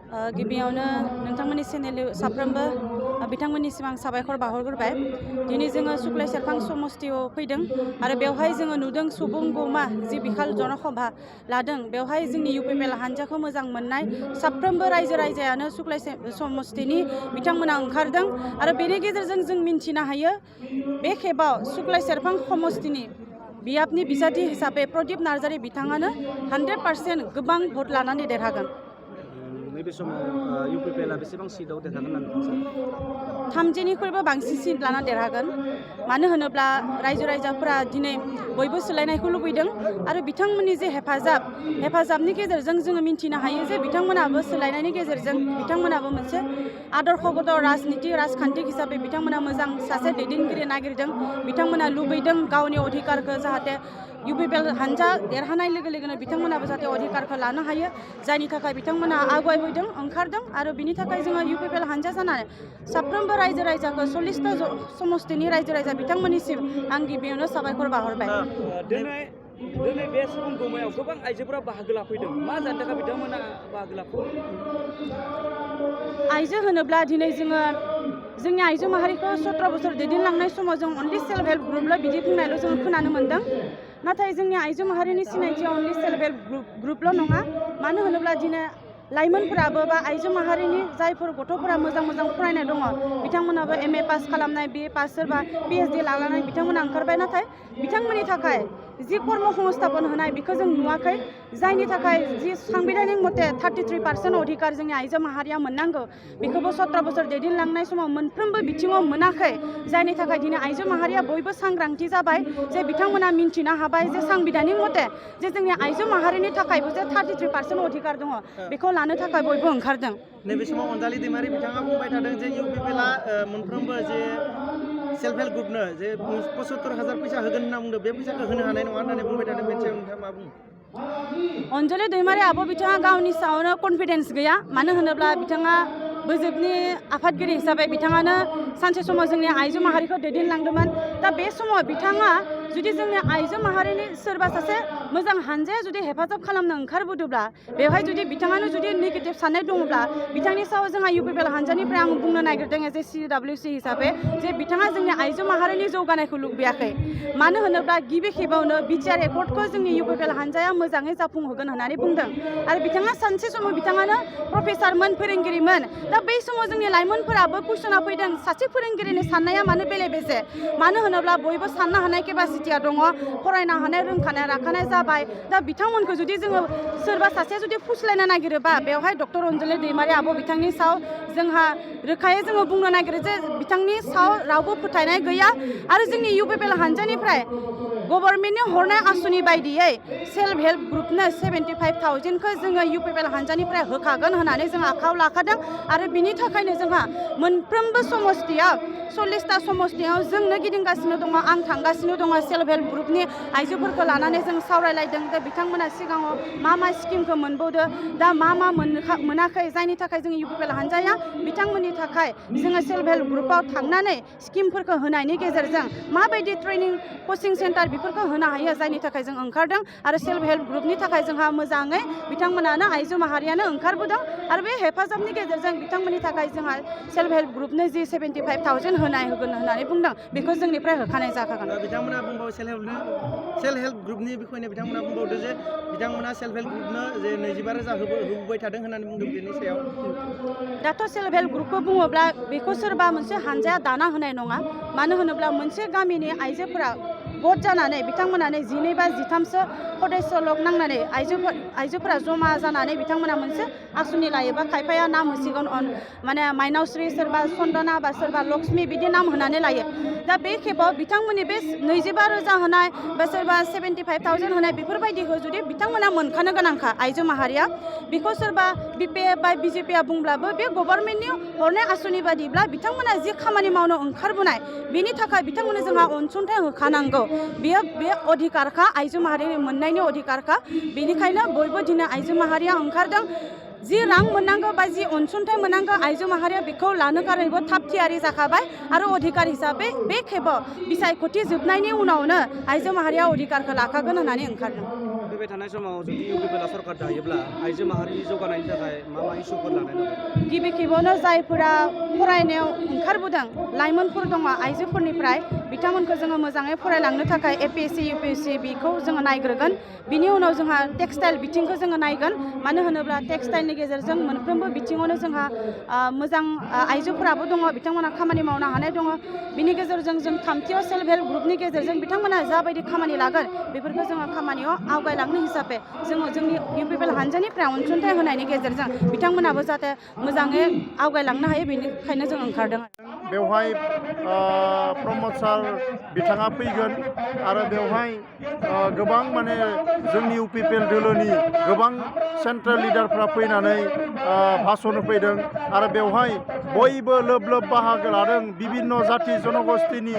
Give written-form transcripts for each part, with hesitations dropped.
गिबियावनो नोंथांमोननि चेनेल साफ्रोमबो बिथांमोननिसिम आं साबायखर बावहरग्रोबाय। दिनै जोङो सुक्लाय सेरफां समस्तियाव फैदों आरो बेवहाय जोङो नुदों सुबुं गौमा जि बिखाल जनसभा लादों। बेवहाय जोंनि UPPL हान्जाखौ मोजां मोननाय साफ्रोमबो रायजो राजायानो सुक्लाय समस्तिनि बिथांमोना ओंखारदों आरो बेनि गेजेरजों जों मिन्थिनो हायो बे खेबाव सुक्लाय सेरफां समस्तिनि बियाबनि बिजाथि हिसाबै प्रदीप नार्जारी बिथाङानो 100% गोबां भट लानानै देरहागोन। नैबे समाव UPPL बेसेबां सिटआव देरहागोन होननानै सानो? 30निख्रुइबो बांसिन सिट लाना देरहागोन। मानो होनोब्ला रायजो राजाफोरा दिनै बयबो सोलायनायखौ लुबैदों आरो बिथांमोननि जे हेफाजाबनि गेजेरजों जोङो मिन्थिनो हायो जे बिथांमोनाबो सोलायनायनि गेजेरजों बिथांमोनाबो मोनसे आदर्शगत राजनिति राजखान्थि हिसाबै बिथांमोना मोजां सासे दैदेनगिरि नागिरदों। बिथांमोना लुबैदों गावनि अधिकारखौ जाहाथे UPPL हान्जा देरहानाय लोगो लोगोनो बिथांमोनाबो जाहाथे अधिकारखौ लानो हायो, जायनि थाखाय बिथांमोना आवगायबोदों ओंखारदों आरो बिनि थाखाय जोङो UPPL हान्जा जानानै साफ्रोमबो रायजो राजाखौ 40टा समस्तिनि रायजो राजा बिथांमोननिसिम आं गिबियावनो साबायखर बावहरबाय। दिनै बे सुबुं गौमायाव गोबां आइजोफोरा बाहागो लाफैदों। मा जानो थाखाय बिथांमोना बाहागो लाफैदों? आइजो होनोब्ला दिनै जोङो जोंनि आइजो माहारिखौ 17 बोसोर दैदेनलांनाय समाव जों अनलि सेल्फ हेल्प ग्रुपल' बिदि बुंनायल' जों खोनानो मोन्दों। नाथाय जोंनि आइजो माहारिनि सिनायथिया अनलि सेल्फ हेल्प ग्रुपल' नङा। मानो होनोब्ला दिनै लाइमोनफोराबो बा आइजो माहारिनि जायफोर गथ'फोरा मोजां फरायनाय दङ बिथांमोनाबो MA पास खालामनाय, BA पास, सोरबा PhD लानानै बिथांमोना ओंखारबाय। नाथाय बिथांमोननि थाखाय जि कर्म संस्थापन होनाय बेखौ जों नुवाखै, जायनि थाखाय जि सांबिधानिक मते 33% अधिकार जोंनि आइजो माहारिया मोननांगौ बेखौबो 17 बोसोर दैदेनलांनाय समाव मोनफ्रोमबो बिथिङाव मोनाखै। जायनि थाखाय दिनै आइजो माहारिया बयबो सांग्रांथि जाबाय जे बिथांमोना मिन्थिनो हाबाय जे सांबिधानिक मते जे जोंनि आइजो माहारिनि थाखायबो जे 33% अधिकार दङ बेखौ लानो थाखाय बयबो ओंखारदों। नैबे समाव अनजालि दैमारि बिथाङा बुंबाय थादों जे UPPLआ मोनफ्रोमबो जे सेल्फ हेल्प ग्रुपनो जे 75,000 फैसा होगोन होनना बुंदों, बे फैसाखौ होनो हानाय नङा होननानै बुंबाय थादों। बेनि सायाव नोंथाङा मा बुङो? अनजालि दैमारि आब' बिथाङा गावनि सायावनो कनफिडेन्स गैया। मानो होनोब्ला बिथाङा बोजोबनि आफादगिरि हिसाबै बिथाङानो सानसे समाव जोंनि आइजो माहारिखौ दैदेनलांदोंमोन। दा बे समाव बिथाङा जुदि जोंनि आइजो माहारिनि सोरबा सासे मोजां हानजाया जुदि हेफाजाब खालामनो ओंखारबोदोंब्ला बेवहाय जुदि बिथाङानो जुदि नेगेटिभ साननाय दङब्ला बिथांनि सायाव जोंहा UPPL हानजानिफ्राय आं बुंनो नागिरदों जे CWC हिसाबै जे बिथाङा जोंनि आइजो माहारिनि जौगानायखौ लुबैयाखै। मानो होनोब्ला गिबि खेबावनो BTR एकर्डखौ जोंनि UPPL हानजाया मोजाङै जाफुंहोगोन होननानै बुंदों आरो बिथाङा सानसे समाव बिथाङानो प्रफेसारमोन, फोरोंगिरिमोन। दा बै समाव जोंनि लाइमोनफोराबो कुइसना फैदों सासे फोरोंगिरिनि साननाया मानो बेले बेजे? मानो होनोब्ला बयबो साननो हानाय केपासिटिया दङ, फरायनो हानाय रोंखानाय राखानाय जाबाय। दा बिथांमोनखौ जुदि जोङो सोरबा सासेया जुदि फुस्लायनो नागिरोबा बेवहाय डक्टर अनजालि दैमारि आब' बिथांनि सायाव जोंहा रोखायै जोङो बुंनो नागिरो जे बिथांनि सायाव रावबो फोथायनाय गैया आरो जोंनि UPPL हानजानिफ्राय गभर्नमेन्टनि हरनाय आसुनि बायदियै सेल्फ हेल्प ग्रुपनो 75,000खौ जोङो UPPL हानजानिफ्राय होखागोन होननानै जों आखायाव लाखादों आरो बिनि थाखायनो जोंहा मोनफ्रोमबो समस्तियाव 40टा समस्तियाव जोंनो गिदिंगासिनो दङ, आं थांगासिनो दङ। सेल्फ हेल्प ग्रुपनि आइजोफोरखौ लानानै जों सावरायलायदों जे बिथांमोना सिगाङाव मा स्किमखौ मोनबावदो, दा मा मोनाखै, जायनि थाखाय जों UPPL हानजाया बिथांमोननि थाखाय जोङो सेल्फ हेल्प ग्रुपाव थांनानै स्किमफोरखौ होनायनि गेजेरजों माबायदि ट्रेनिं कचिं सेन्टार बेफोरखौ होनो हायो, जायनि थाखाय जों ओंखारदों आरो सेल्फ हेल्प ग्रुपनि थाखाय जोंहा मोजाङै बिथांमोनानो आइजो माहारियानो ओंखारबोदों आरो बे हेफाजाबनि गेजेरजों बिथांमोननि थाखाय जोंहा सेल्फ हेल्प ग्रुपनो जि 75,000 होगोन होननानै बुंदों बेखौ जोंनिफ्राय होखानाय जाखागोन। बिथांमोना बुंबावो सेल्फ हेल्प ग्रुपनि बिखयनो बिथांमोना बुंबावदो जे बिथांमोना सेल्फ हेल्प ग्रुपनो जे 25,000 होबोबाय थादों होननानै बुंदों। बेनि सायाव दाथ' सेल्फ हेल्प ग्रुपखौ बुङोब्ला बेखौ सोरबा मोनसे हानजाया दाना होनाय नङा। मानो होनोब्ला मोनसे गामिनि आइजोफोरा भट जानानै बिथांमोनानो 12 बा 13सो सदस्य लग नांनानै आइजोफोरा जमा जानानै बिथांमोना मोनसे आसुनि लायोबा खायफाया नाम होसिगोन माने माइनावस्रि, सोरबा सन्दना बा सोरबा लक्ष्मी बिदि नाम होनानै लायो। दा बे खेबाव बिथांमोननि बे 25,000 होनाय बा सोरबा 75,000 होनाय बेफोरबायदिखौ जुदि बिथांमोना मोनखानो गोनांखा आइजो माहारिया, बेखौ सोरबा BPF बा BJPआ बुंब्लाबो बे गभर्नमेन्टनि हरनाय आसुनि बादिब्ला बिथांमोना जि खामानि मावनो ओंखारबोनाय बेनि थाखाय बिथांमोननो जोंहा अनसुंथाइ होखानांगौ। बे अधिकारखा, आइजो माहारिनि मोननायनि अधिकारखा। बेनिखायनो बयबो दिनै आइजो माहारिया ओंखारदों। जि रां मोननांगौ बा जि अनसुंथाइ मोननांगौ आइजो माहारिया बेखौ लानो गारैबो थाब थियारि जाखाबाय आरो अधिकार हिसाबै बे खेबाव बिसायख'थि जोबनायनि उनावनो आइजो माहारिया अधिकारखौ लाखागोन होननानै ओंखारदों। फैबाय थानाय समाव जुदि इउपिपिएलआ सरकार दायोब्ला आइजो माहारिनि जौगानायनि थाखाय मा इसुफोर लानाय दं? गिबि खेबावनो जायफोरा फरायनायाव ओंखारबोदों लाइमोनफोर दङ आइजोफोरनिफ्राय बिथांमोनखौ जोङो मोजाङै फरायलांनो थाखाय एपिएससि इउपिएससि बेखौ जोङो नायग्रोगोन बिनि उनाव जोंहा टेक्सटाइल बिथिंखौ जोङो नायगोन मानो होनोब्ला टेक्सटाइलनि गेजेरजों मोनफ्रोमबो बिथिङावनो जोंहा मोजां आइजोफोराबो दङ बिथांमोना खामानि मावनो हानाय दङ बिनि गेजेरजों जों थामथियाव सेल्फ हेल्प ग्रुपनि गेजेरजों बिथांमोना जाबायदि खामानि लागोन बेफोरखौ जोङो खामानियाव आवगायलांनो हिसाबै जोङो जोंनि इउपिपिएल हानजानिफ्राय अनसुंथाइ होनायनि गेजेरजों बिथांमोनाबो जाहाथे मोजाङै आवगायलांनो हायो बेनिखायनो जों ओंखारदों बेवहाय प्रमद सार बिथाङा फैगोन आरो बेवहाय गोबां माने जोंनि इउपिपिएल दोलोनि गोबां सेन्ट्रेल लिडारफ्रा फैनानै भाषण होफैदों आरो बेवहाय बयबो लोब लोब बाहागो लादों बिभिन्न जाति जनगोष्ठीनि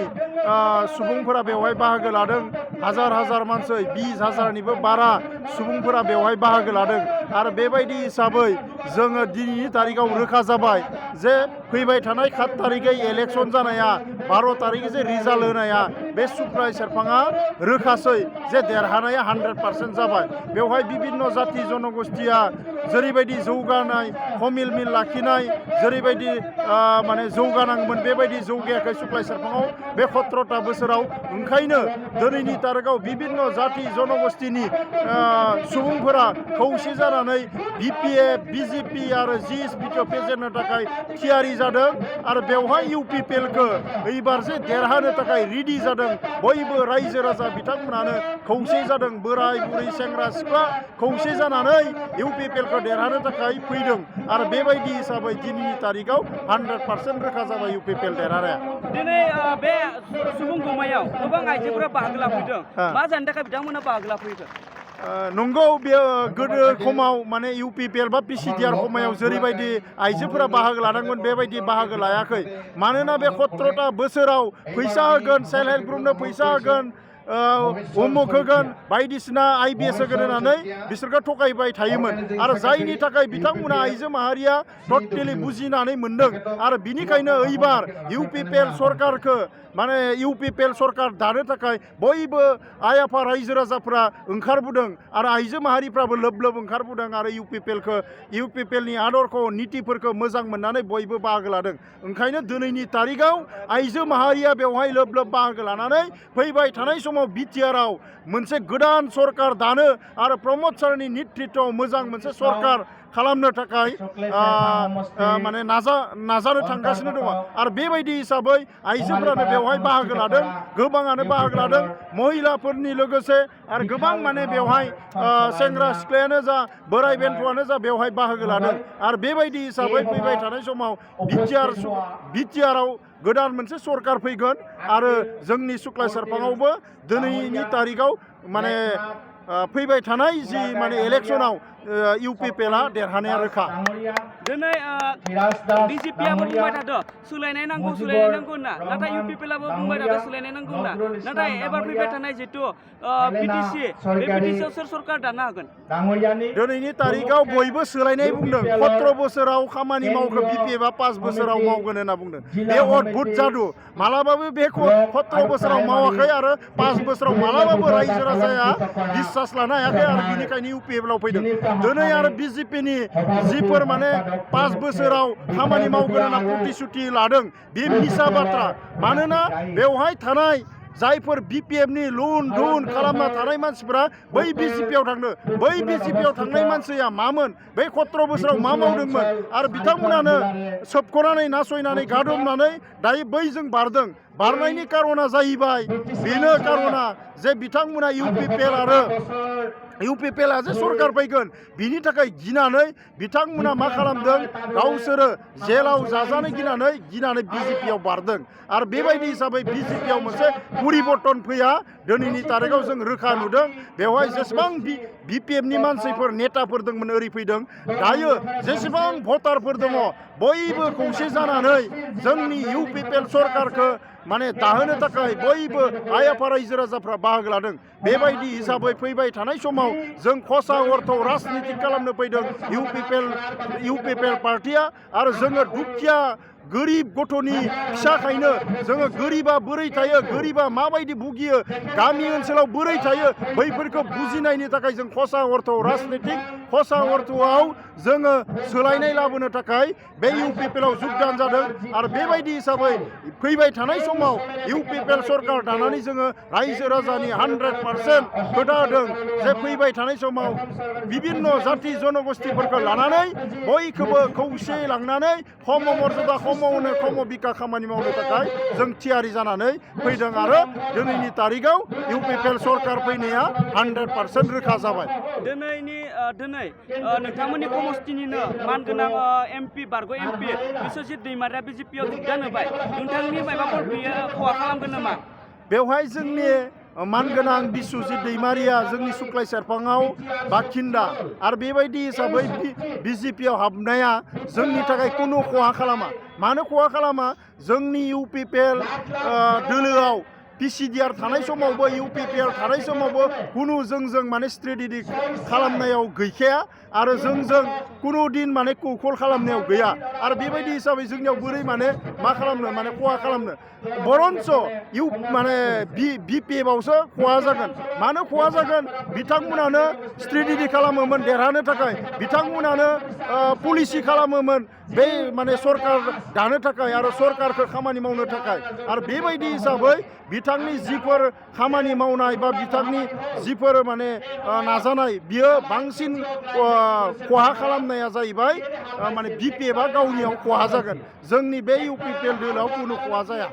सुबुंफोरा बेवहाय बाहागो लादों हाजार हाजार मानसि 20,000निबो बारा सुबुंफोरा बेवहाय बाहागो लादों आरो बेबायदि हिसाबै जोङो दिनैनि तारिखाव रोखा जाबाय जे फैबाय थानाय 7 तारिखै इलेक्शन जानाया 12 तारिखै जे रिजाल्ट होनाया बे सुप्राय सेरफाङा रोखासै जे देरहानाया 100% जाबाय बेवहाय बिभिन्न जाति जनगोष्ठीया जेरैबायदि जौगानाय हमिल मिल लाखिनाय जेरैबायदि माने जौगानांगौमोन बेबायदि जौगायाखै सुप्राय सेरफाङाव बे 17ता बोसोराव ओंखायनो दिनैनि तारिखाव बिभिन्न जाति जनगोष्ठीनि सुबुंफोरा खौसे जानानै बिपिएफ बिजेपि आरो जिएसपिखौ फेजेननो थाखाय थियारि जादों आरो बेवहाय इउपिपिएलखौ एबार जे देरहानो थाखाय रेडि जादों बयबो रायजो राजा बिथांमोनानो खौसे जादों बोराय बुरै सेंग्रा सिख्ला खौसे जानानै इउपिपिएलखौ देरहानो थाखाय फैदों आरो बेबायदि हिसाबै दिनैनि तारिखाव 100% रोखा जाबाय इउपिपिएल देरहानाया दिनै बे सुबुं गमायाव गोबां आइजोफोरा बाहागो लाफैदों मा जानो थाखाय बिथांमोना बाहागो लाफैदों नंगौ बेयो गोदो समाव माने इउपिपिएल बा पिसिडिआर समायाव जेरैबायदि आइजोफोरा बाहागो लादोंमोन बेबायदि बाहागो लायाखै मानोना बे 17ता बोसोराव फैसा होगोन सेल्फ हेल्प ग्रुपनो फैसा होगोन उमुक होगोन बायदिसिना आइबिएस होगोन होननानै बिसोरखौ थगायबाय थायोमोन आरो जायनि थाखाय बिथांमोना आइजो माहारिया टटेलि बुजिनानै मोनदों आरो बिनिखायनो एबार इउपिपिएल सरकारखौ माने इउपिपिएल सरकार दानो थाखाय बयबो आइ आफा रायजो राजाफ्रा ओंखारबोदों आरो आइजो माहारिफ्राबो लोब लोब ओंखारबोदों आरो इउपिपिएलनि आदर्श नीतिफोरखौ मोजां मोननानै बयबो बाहागो लादों ओंखायनो दिनैनि तारिखाव आइजो माहारिया बेवहाय लोब लोब बाहागो लानानै फैबाय थानाय समाव बिटिआरआव मोनसे गोदान सरकार दानो आरो प्रमद सारनि नेतृत्वआव मोजां मोनसे सरकार खालामनो थाखाय माने नाजानो थांगासिनो दङ आरो बेबायदि हिसाबै आइजोफोरानो बेवहाय बाहागो लादों गोबाङानो बाहागो लादों महिलाफोरनि लोगोसे आरो गोबां माने बेवहाय सेंग्रा सिख्लायानो जा बोराय बेन्थ'आनो जा बेवहाय बाहागो लादों आरो बेबायदि हिसाबै फैबाय थानाय समाव बिटिआरआव गोदान मोनसे सरकार फैगोन आरो जोंनि सुक्लाय सेरफाङावबो दिनैनि तारिखाव माने फैबाय थानाय जि माने इलेक्शनाव इउपिपिएलआ देरहानाया रोखा दिनै बिजेपिआबो बुंबाय थादों सोलायनाय नांगौ होनना नाथाय इउपिपिएलआबो बुंबाय थादों सोलायनाय नांगौ होनना नाथाय एबार फैबाय थानाय जितु बिटिसि बे बिटिसिआव सोर सरकार दानो हागोन दिनैनि तारिखाव बयबो सोलायनाय बुंदों 17 बोसोराव खामानि मावखो बिपिएफआ 5 बोसोराव मावगोन होनना बुंदों बे अद्भुत जादु मालाबाबो बे 17 बोसोराव मावाखै आरो 5 बोसोराव मालाबाबो रायजो राजाया बिश्वास लानो हायाखै आरो बेनिखायनो इउपिपिएलआव फैदों दिनै आरो बिजेपिनि जिफोर माने 5 बोसोराव खामानि मावगोन होनना प्रतिश्रुति लादों बे मिसा बाथ्रा मानोना बेवहाय थानाय जायफोर बिपिएफनि लुन धुन खालामना थानाय मानसिफोरा बै बिजेपिआव थांदों बै बिजेपिआव थांनाय मानसिया मामोन बै 17 बोसोराव मा मावदोंमोन आरो बिथांमोनानो सोबख'नानै नासयनानै गादबनानै दायो बैजों बारदों बारनायनि कारना जाहैबाय बेनो कारना जे बिथांमोना इउपिपिएलआ जे सरकार फैगोन बिनि थाखाय गिनानै बिथांमोना मा खालामदों गावसोरो जेलाव जाजानो गिनानै बिजेपिआव बारदों आरो बेबायदि हिसाबै बिजेपिआव मोनसे परिबर्तन फैया दिनैनि तारिखाव जों रोखा नुदों बेवहाय जेसेबां बिपिएफनि मानसिफोर नेताफोर दंमोन ओरै फैदों दायो जेसेबां भटारफोर दङ बयबो खौसे जानानै जोंनि इउपिपिएल सरकारखौ माने दाहोनो थाखाय बयबो आइ आफा रायजो राजाफ्रा बाहागो लादों बेबायदि हिसाबै फैबाय थानाय समाव जों खसा अर्थआव राजनिति खालामनो फैदों इउपिपिएल पार्टिया आरो जोङो गोरिब गथ'नि फिसाखायनो जोङो गोरिबा बोरै थायो गोरिबा माबायदि भुगियो गामि ओनसोलाव बोरै थायो बैफोरखौ बुजिनायनि थाखाय जों खसा अर्थआव राजनितिक खसा अर्थआव जोङो सोलायनाय लाबोनो थाखाय बे इउपिपिएलआव जुगदान जादों आरो बेबायदि हिसाबै फैबाय थानाय समाव इउपिपिएल सरकार दानानै जोङो रायजो राजानि 100% खोथा होदों जे फैबाय थानाय समाव बिभिन्न जाति जनगोष्ठीफोरखौ लानानै बयखौबो खौसे लांनानै खम मर्यादा खम बिखा खामानि मावनो थाखाय जों थियारि जानानै फैदों आरो दिनैनि तारिखआव इउपिपिएल सरकार फैनाया 100% रोखा जाबाय। दिनै नोंथांमोननि समस्थिनिनो मानगोनां एमपि बारग' एमपि बिश्वजित दैमारिया बिजेपिआव जुगदान होबाय नोंथांनि माबाफोर बियो खहा खालामगोन नामा? बेवहाय जोंनि मानगोनां बिश्वजित दैमारिया जोंनि सुक्लाय सेरफाङाव बाखिन्दा आरो बेबायदि हिसाबै बिजेपिआव हाबनाया जोंनि थाखाय खुनु खहा खालामा। मानो खहा खालामा? जोंनि इउपिपिएल दोलोआव पिसिडिआर थानाय समावबो इउपिपिएल थानाय समावबो खुनु जोंजों माने स्ट्रेटेजि खालामनायाव गैखाया आरो जोंजों खुनु दिन माने कौशल खालामनायाव गैया आरो बेबायदि हिसाबै जोंनियाव बोरै माने मा खालामनो माने खहा खालामनो बरन्स माने बिपिएफआवसो खहा जागोन। मानो खहा जागोन? बिथांमोनानो स्ट्रेटेजि खालामोमोन देरहानो थाखाय बिथांमोनानो पलिसि खालामोमोन बे माने सरकार दानो थाखाय आरो सरकारखौ खामानि मावनो थाखाय आरो बेबायदि हिसाबै बिथांनि जिफोर खामानि मावनाय बा बिथांनि जिफोर माने नाजानाय बियो बांसिन खहा खालामनाया जाहैबाय माने बिपिएफआ गावनियाव खहा जागोन। जोंनि बे इउपिपिएल दोलोआव खुनु खहा जाया।